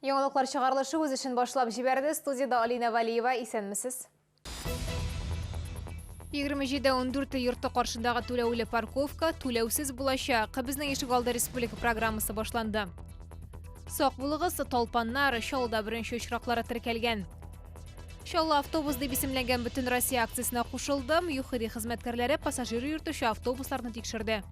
Яңалыклар чыгарылышы үз эшен башлап җибәрде. Студиядә Алина Валиева. Исәнмесез. 27.14 йорты каршындагы түләүле парковка түләүсез булачак. Безнең ишек алды республика программасы башланды. Сак булыгыз, талпаннар, Чаллыда беренче очраклары теркәлгән. Чаллы автобус дип исемләнгән бөтен Россия акциясенә кушылдым. ЮХИДИ хезмәткәрләре пассажир йөртүче автобусларны тикшерде.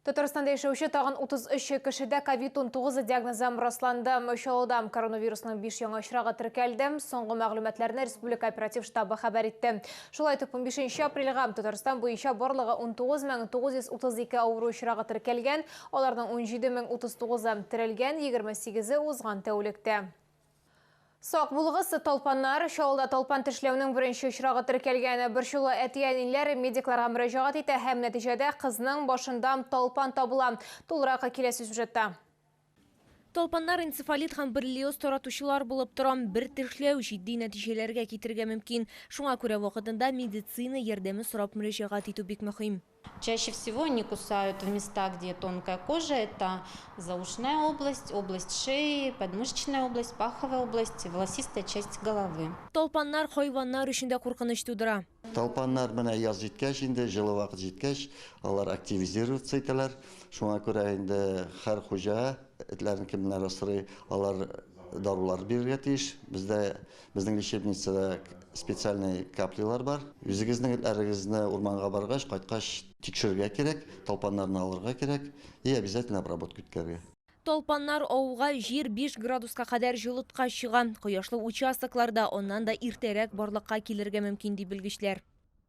Татарстанда яшәүче тагын 33 кешедә ковид-19 диагнозы расланды. Чаллыда коронавирусның 5 яңа очрагы теркәлде. Соңгы мәгълүматларны Республика оператив штабы хәбәр итте. Шулай итеп, 15 апрельгә Татарстан буенча барлыгы 19932 авыру очрагы теркәлгән. Аларның 17039-ы терелгән, 28-е узган тәүлектә. Сак булыгыз, талпаннар! Чаллыда талпан тешләүнең беренче очрагы теркәлгән. Борчулы әти-әниләр медикларга мөрәҗәгать итә һәм нәтиҗәдә кызның башында талпан табыла. Тулырак киләсе сюжетта. Талпаннар энцефалит һәм боррелиоз таратучылар булып тора. Бер тешләү җитди нәтиҗәләргә китерергә мөмкин. Шуңа күрә вакытында медицина ярдәме сорап мөрәҗәгать итү бик мөһим. Чаще всего они кусают в места, где тонкая кожа, это заушная область, область шеи, подмышечная область, паховая область, волосистая часть головы. Талпаннар хайваннар өчен дә куркыныч тудыра. Талпаннар менә яз җиткәч инде, җылы вакыт җиткәч, алар активизироваться итәләр. Шуңа күрә инде һәр хуҗа этләрен кемнәр асрый, алар дарулар бирергә тиеш. Бездә Безнең лечебницада специальный каплилар бар. Үзегезнең этләрегезне урманга баргач, кайткач тикшерергә кирәк, талпаннарны алырга кирәк и обязательно обработка үткәрергә. Талпаннар авылга җир 5 градуска кадәр җылыткач чыга. Кояшлы участокларда аннан да иртәрәк барлыкка килергә мөмкин, ди белгечләр.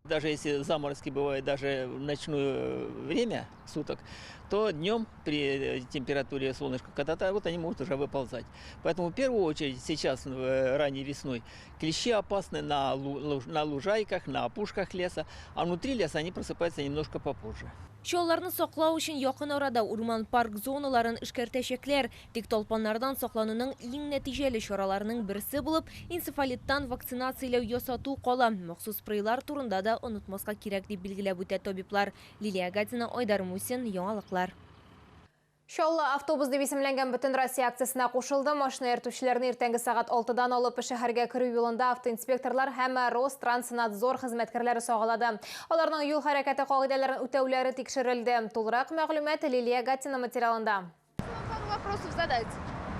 Даже если заморозки бывают даже в ночное время суток, то днем при температуре солнышка, когда-то вот они могут уже выползать. Поэтому в первую очередь сейчас, ранней весной, клещи опасны на лужайках, на опушках леса, а внутри леса они просыпаются немножко попозже. Чалларны саклау өчен якын арада урман-парк зоналарын эшкәртәчәкләр. Тик талпаннардан саклануның иң нәтиҗәле чараларының берсе булып, энцефалиттан вакцинацияләү ясату кала. Махсус спрейлар турында да онытмаска кирәк, дип билгеләп үтә табиблар. Лилия Гатина, Айдар Мусин, Яңалыклар. Чаллы автобус дип исемләнгән Бөтенроссия акциясенә кушылды. Машина йөртүчеләрне иртәнге сәгать алтыдан алып шәһәргә керү юлында автоинспекторлар һәм Ространснадзор хезмәткәрләре сагалады. Аларның юл хәрәкәте кагыйдәләрен үтәүләре тикшерелде. Тулырак мәгълүмат Лилия Гатина материалында. Пару вопросов задать.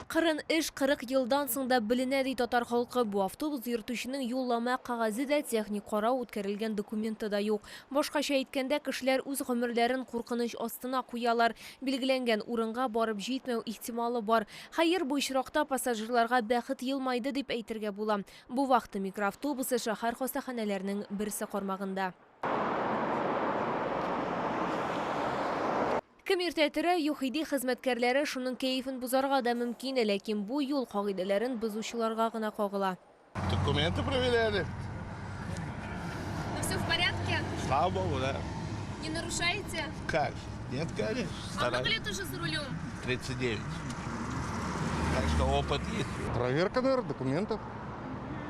Кырын эш 40 елдан соң да беленә, ди татар халкы. Бу автобус йөртүченең юллама кәгазе дә, техник карау үткәрелгән документы да юк. Башкача әйткәндә, кешеләр үз гомерләрен куркыныч астына куялар. Билгеләнгән урынга барып җитмәү ихтималы бар. Хәер, бу очракта пассажирларга бәхет елмайды дип әйтергә була. Бу вахта микроавтобусы шәһәр хастаханәләренең берсе кармагында. Кем иртә тора, ЮХИДИ хезмәткәрләре шуның кәефен бозарга да мөмкин, ләкин бу юл кагыйдәләрен бозучыларга гына кагыла. Документы проверяли. Ну все в порядке? Слава богу, да. Не нарушаете? Как? Нет, конечно. А много лет уже за рулем? 39. Так что опыт есть. Проверка, наверное, документов.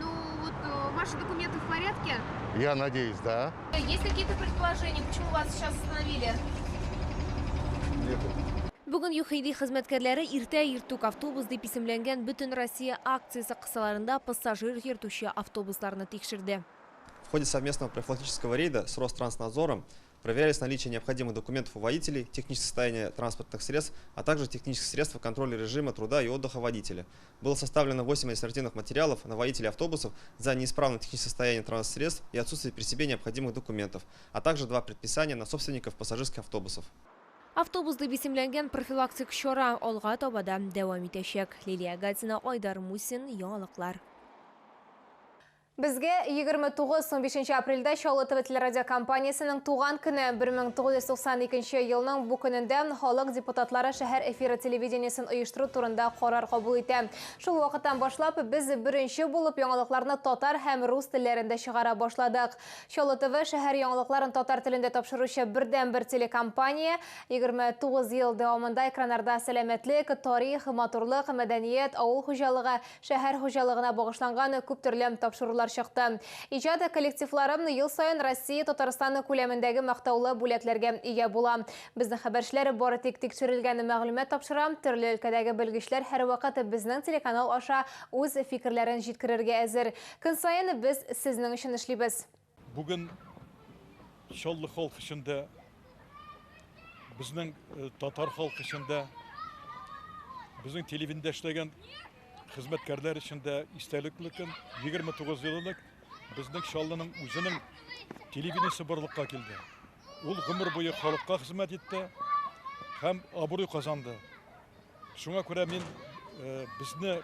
Ну, вот э, ваши документы в порядке? Я надеюсь, да. Есть какие-то предположения, почему вас сейчас остановили? Нет. Бүген ЮХИДИ хезмәткәрләре иртә иртүк автобус дип исемләнгән Бөтенроссия акциясе кысаларында пассажир йөртүче автобусларны тикшерде. В ходе совместного профилактического рейда с Ространснадзором проверялись наличие необходимых документов у водителей, техническое состояние транспортных средств, а также технические средства контроля режима труда и отдыха водителя. Было составлено 8 административных материалов на водителей автобусов за неисправное техническое состояние транспортных средств и отсутствие при себе необходимых документов, а также 2 предписания на собственников пассажирских автобусов. Автобус дип исемләнгән профилактик чара алга таба да дәвам итәчәк. Лилия Гатина, Айдар Мусин, Яңалыклар. Безгә 29-15 апрельдә Чаллы ТВ телерадиокомпаниясенең туган көне. 1992 елның бу көнендә халык депутатлары шәһәр эфиры телевидениесен оештыру турында карар кабул итә. Шул вакыттан башлап без беренче булып яңалыкларны татар һәм рус телләрендә чыгара башладык. Чаллы ТВ шәһәр яңалыкларын татар телендә тапшыручы бердәнбер телекомпания. 29 ел дәвамында экраннарда сәламәтлек, тарих, матурлык, мәдәният, авыл хуҗалыгы, шәһәр хуҗалыгына багышланган күп төрле тапшырулар чыгышлар чыкты. Иҗат коллективлары ел саен Россия, Татарстан күләмендәге мактаулы бүләкләргә ия була. Безнең хәбәрчеләр бары тик тикшерелгән мәгълүмат тапшыра. Төрле өлкәдәге белгечләр һәрвакыт безнең телеканал аша үз фикерләрен җиткерергә әзер. Көн саен без сезнең өчен эшлибез. Бүген Чаллы халкы өчен дә, безнең татар халкы өчен дә, безнең телевидениедә эшләгән хезмәткәрләр өчен дә истәлекле көн. 29 ел элек безнең Чаллының үзенең телевидениесе барлыкка килде. Ул гомер буе халыкка хезмәт итте һәм абруй казанды. Шуңа күрә мин безне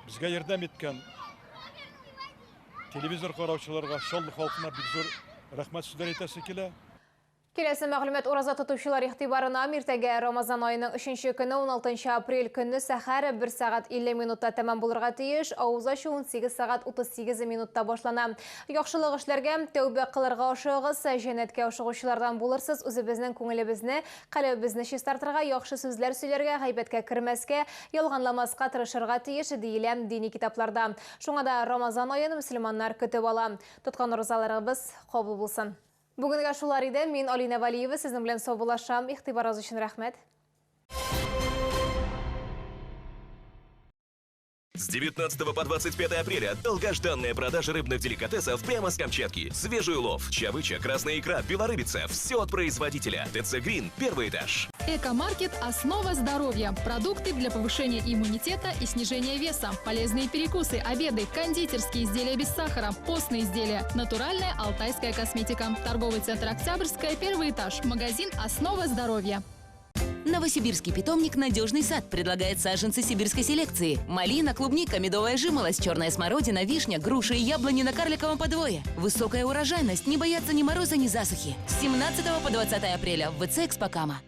безгә ярдәм иткән телевизор караучыларга, Чаллы халкына бик зур рәхмәт сүзләре әйтәсе килә. Киләсе мәгълүмат ураза тотучылар игътибарына. Иртәгә Рамазан аеның 3 көне 16 апрель көнне сәхәр 1 сәгать 50 минутта тәмам булырга тиеш. Авыз ачу 18 сәгать 38 минутта башлана. Яхшылык эшләргә, тәүбә кылырга ашыгыгыз, җәннәткә ашыгучылардан булырсыз. Үзебезнең күңелебезне, калебебезне чистартырга, яхшы сүзләр сөйләргә, гайбәткә кермәскә, ялганламаска тырышырга тиеш, диелә дини китапларда. Шуңа да Рамазан аен мөселманнар көтеп ала. Тоткан уразаларыбыз кабул булсын. Бүгенгә шулар иде. Мин Алина Валиева сезнең белән саубуллашам. Игътибарыгыз өчен рәхмәт. С 19 по 25 апреля долгожданная продажа рыбных деликатесов прямо с Камчатки. Свежий улов, чавыча, красная икра, белорыбица. Все от производителя. ТЦ «Грин», первый этаж. Экомаркет – основа здоровья. Продукты для повышения иммунитета и снижения веса. Полезные перекусы, обеды, кондитерские изделия без сахара, постные изделия. Натуральная алтайская косметика. Торговый центр «Октябрьская», первый этаж. Магазин «Основа здоровья». Новосибирский питомник «Надежный сад» предлагает саженцы сибирской селекции. Малина, клубника, медовая жимолость, черная смородина, вишня, груши и яблони на карликовом подвое. Высокая урожайность, не боятся ни мороза, ни засухи. С 17 по 20 апреля в ВЦ «Экспокама».